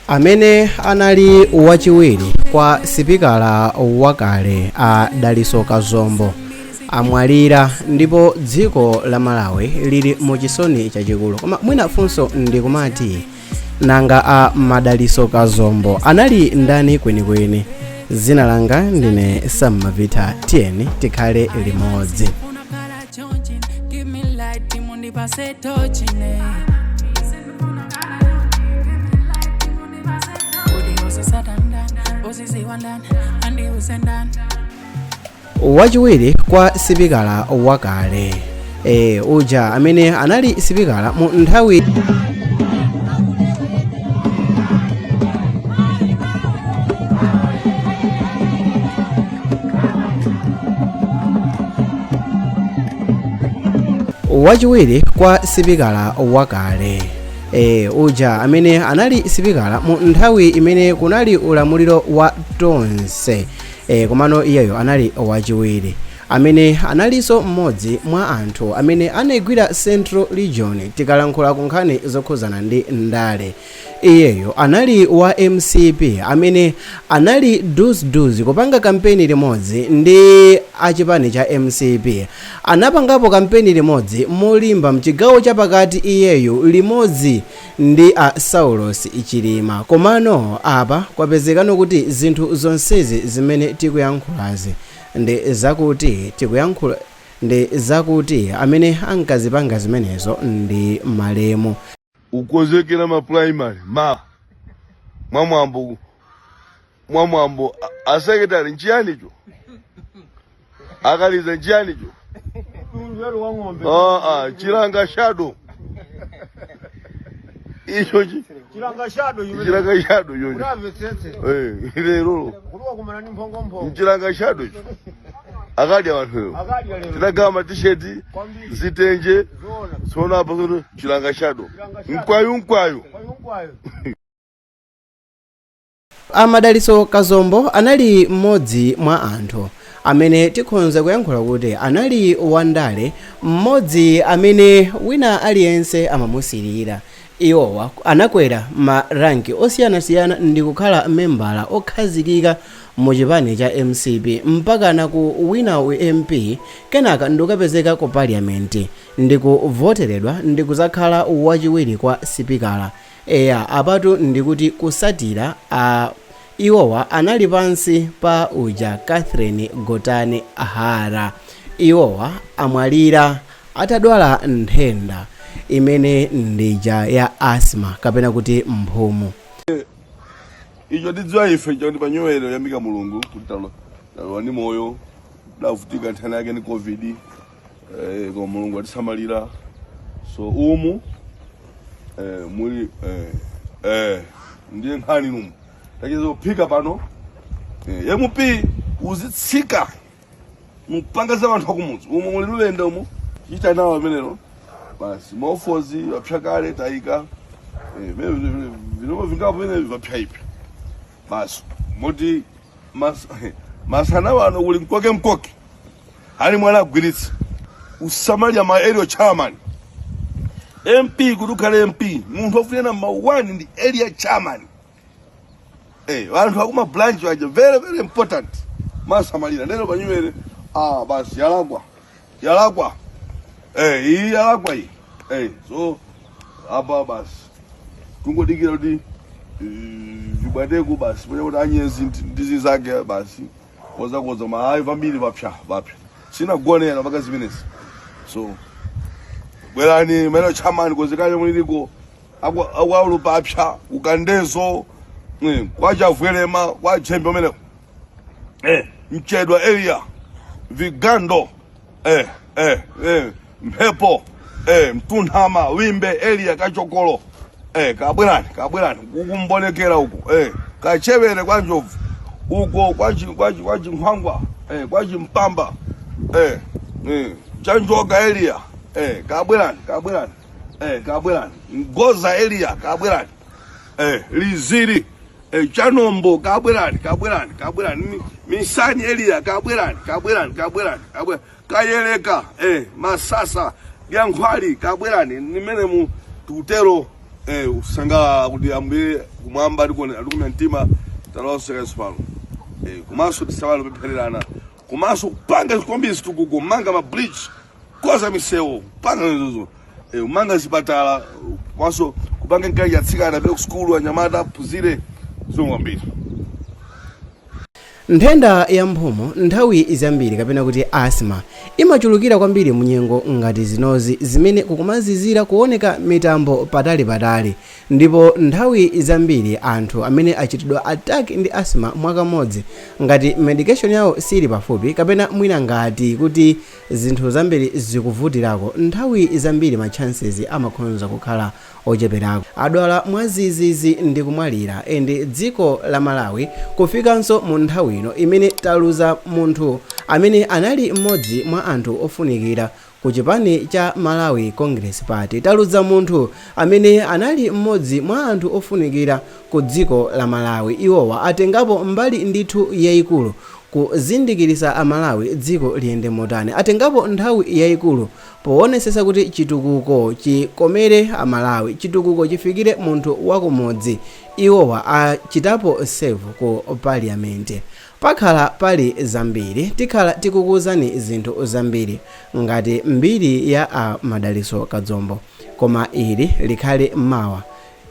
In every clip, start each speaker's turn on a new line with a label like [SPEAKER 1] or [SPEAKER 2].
[SPEAKER 1] Amene anali wachiwiri kwa sipikala wakale a Dalitso Kazombo amwalira ndipo dziko la Malawi lili mu chisoni chachikulu. Koma mwina funso ndikumati, nanga a Madalitso Kazombo anali ndani kwenikweni? Dzina langa ndine Sam Mavita, tiyeni tikhale limodzi.
[SPEAKER 2] Give me light, mundipase tochine. Kuti usisatandani, usisiwandani, andiusendani.
[SPEAKER 1] Wachiwiri kwa sipikala wakale uja amene anali sipikala mu nthawi wachiwiri kwa sipikala wakale uja amene anali sipikala mu nthawi imene kunali ulamuliro wa Tonse, komano iyeyo anali wachiwiri, amene analinso mmodzi mwa anthu amene anayigwira Central Region. Tikalankhula ku nkhani zokhuzana ndi ndale, iyeyo anali wa MCP amene anali duzduzi kupanga kampeni limodzi ndi achipani cha MCP. Anapangapo kampeni limodzi molimba mchigawo chapakati iyeyo limodzi ndi a Saulos Chilima. Komano apa kwapezekano kuti zinthu zonsezi zimene tikuyankhulazi ndi zakuti tikuyankhula ndi zakuti amene ankazipanga zimenezo ndi malemu.
[SPEAKER 3] Ukonzekera ma primary ma mwamwambo mwamwambo asekretary nchiyanicho akaliza nchiyanicho chilanga shadow icho
[SPEAKER 4] Chilanga shadow iwe.
[SPEAKER 3] Chilanga shadow icho.
[SPEAKER 4] Unamvetsetse.
[SPEAKER 3] Lero
[SPEAKER 4] Kuti wakumana ndi mphongomphongo.
[SPEAKER 3] Mchilanga shadow icho akadya wanthuyo.
[SPEAKER 4] Akadya lero.
[SPEAKER 3] Tinagawa matisheti,
[SPEAKER 4] Kwambiri.
[SPEAKER 3] zitenje.
[SPEAKER 4] Zoona.
[SPEAKER 3] Tsono apa tsono chilanga shadow.
[SPEAKER 4] Chilanga shadow.
[SPEAKER 3] Mkwayu mkwayu.
[SPEAKER 4] Kwayu nkwayu.
[SPEAKER 1] A Madalitso Kazombo anali mmodzi mwa anthu amene tikhonza kuyankhula kuti anali wandale mmodzi amene wina aliyense amamusirira. Iwowa anakwera ma rank osiyanasiyana ndi kukhala membala okhazikika mu chipani cha MCP mpakana ku wina u MP, kenaka ndikukapezeka ku parliament ndikuvoteredwa ndikuzakhala wachiwiri kwa sipikala. Eya, apatu ndikuti kusatira a iwowa anali pansi pa uja Catherine Gotani Hara. Iwowa amwalira atadwala nthenda imene ndija ya asthma kapena kuti mphumu.
[SPEAKER 3] Icho tidziwa ife chakuti panyowero yamika Mulungu kuti talowa ndi moyo. Davutika nthenda yake ni COVID, koma Mulungu atisamalira. So umu muli ndiye nkhani numu tacheza kuphika pano. MP uzitsika mupanga za anthu akumudzi umu muli lulenda umu chita nawo amenero basi maofozi vapsha kale tayika vinomo vingapo vene vapsha ipi basi moti masana wano kuli mkoke mkoke ali mwana agwiritsa usamalira ma area chairman. MP kuti ukhale MP munthu ofunira namba 1 ndi area chairman. Anthu akuma branch aja very very important masamalira ndero panywere basi yalakwa yalakwa iyi yalakwa iyi so apa basi tungodikira kuti vibwateko basi pone kuti anyezi ndizi zake basi koza koza maayi vambiri vapsha vapsha sinagonera mpaka zimenezi. So bwerani mene chairman kozekanye muliliko akwaulu papsha ukandezo kwachavwerema kwa chembe umeneko mchedwa area vigando mphepo mtunthama wimbe area kachokolo kabwerani kabwerani kukumbonekera uku kachewere kwa njovu uko kwa chinkhwangwa kwa chimpamba chanjoka area kabwerani kabwerani kabwerani ngoza area kabwerani liziri chanombo kabwerani kabwerani kabwerani misani area kabwerani kabwerani kabwerani kabwerani kayeleka masasa lyankhwali kabwerani nimene mu tutero. Kusangalala kuti Ambuye kumwamba atikomera mtima, taloseka pano. Komanso tisamale kupemphererana, komanso kupanga kwambiri zitukuko, kumanga ma bridge, koza misewu, kupanga izozo, kumanga zipatala, komanso kupanga encourage atsikana apite ku sukulu, anyamata aphunzire. Zikomo kwambiri.
[SPEAKER 1] Nthenda ya mphumu nthawi zambiri, kapena kuti asthma, imachulukira kwambiri munyengo ngati zinozi zimene kukumazizira, kuoneka mitambo patali-patali. Ndipo nthawi zambiri anthu amene achitidwa attack ndi asthma mwakamodzi, ngati medication yawo sili pafupi kapena mwina ngati kuti zinthu zambiri zikuvutirako, nthawi zambiri ma chances amakhonza kukhala ocheperako, adwala mwazizizi ndi kumwalira. And dziko la Malawi kufikanso mu nthawi ino imene taluza munthu amene anali mmodzi mwa anthu ofunikira ku chipani cha Malawi Congress Party, taluza munthu amene anali mmodzi mwa anthu ofunikira ku dziko la Malawi. Iwowa atengapo mbali ndithu yayikulu kuzindikirisa Amalawi dziko liyende motani, atengapo nthawi yayikulu poonetsetsa kuti chitukuko chikomere Amalawi, chitukuko chifikire munthu wakumudzi. Iwowa achitapo serve ku parliament. Pakhala pali zambiri, tikhala tikukuwuzani zinthu zambiri ngati mbiri ya a Madaliso Kadzombo, koma ili likhale mawa.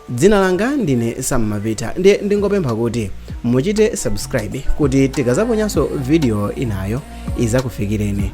[SPEAKER 1] Dzina langa ndine Sammavita, ndiye ndingopempha kuti muchite subscribe kuti tikazaponyanso video inayo izakufikireni.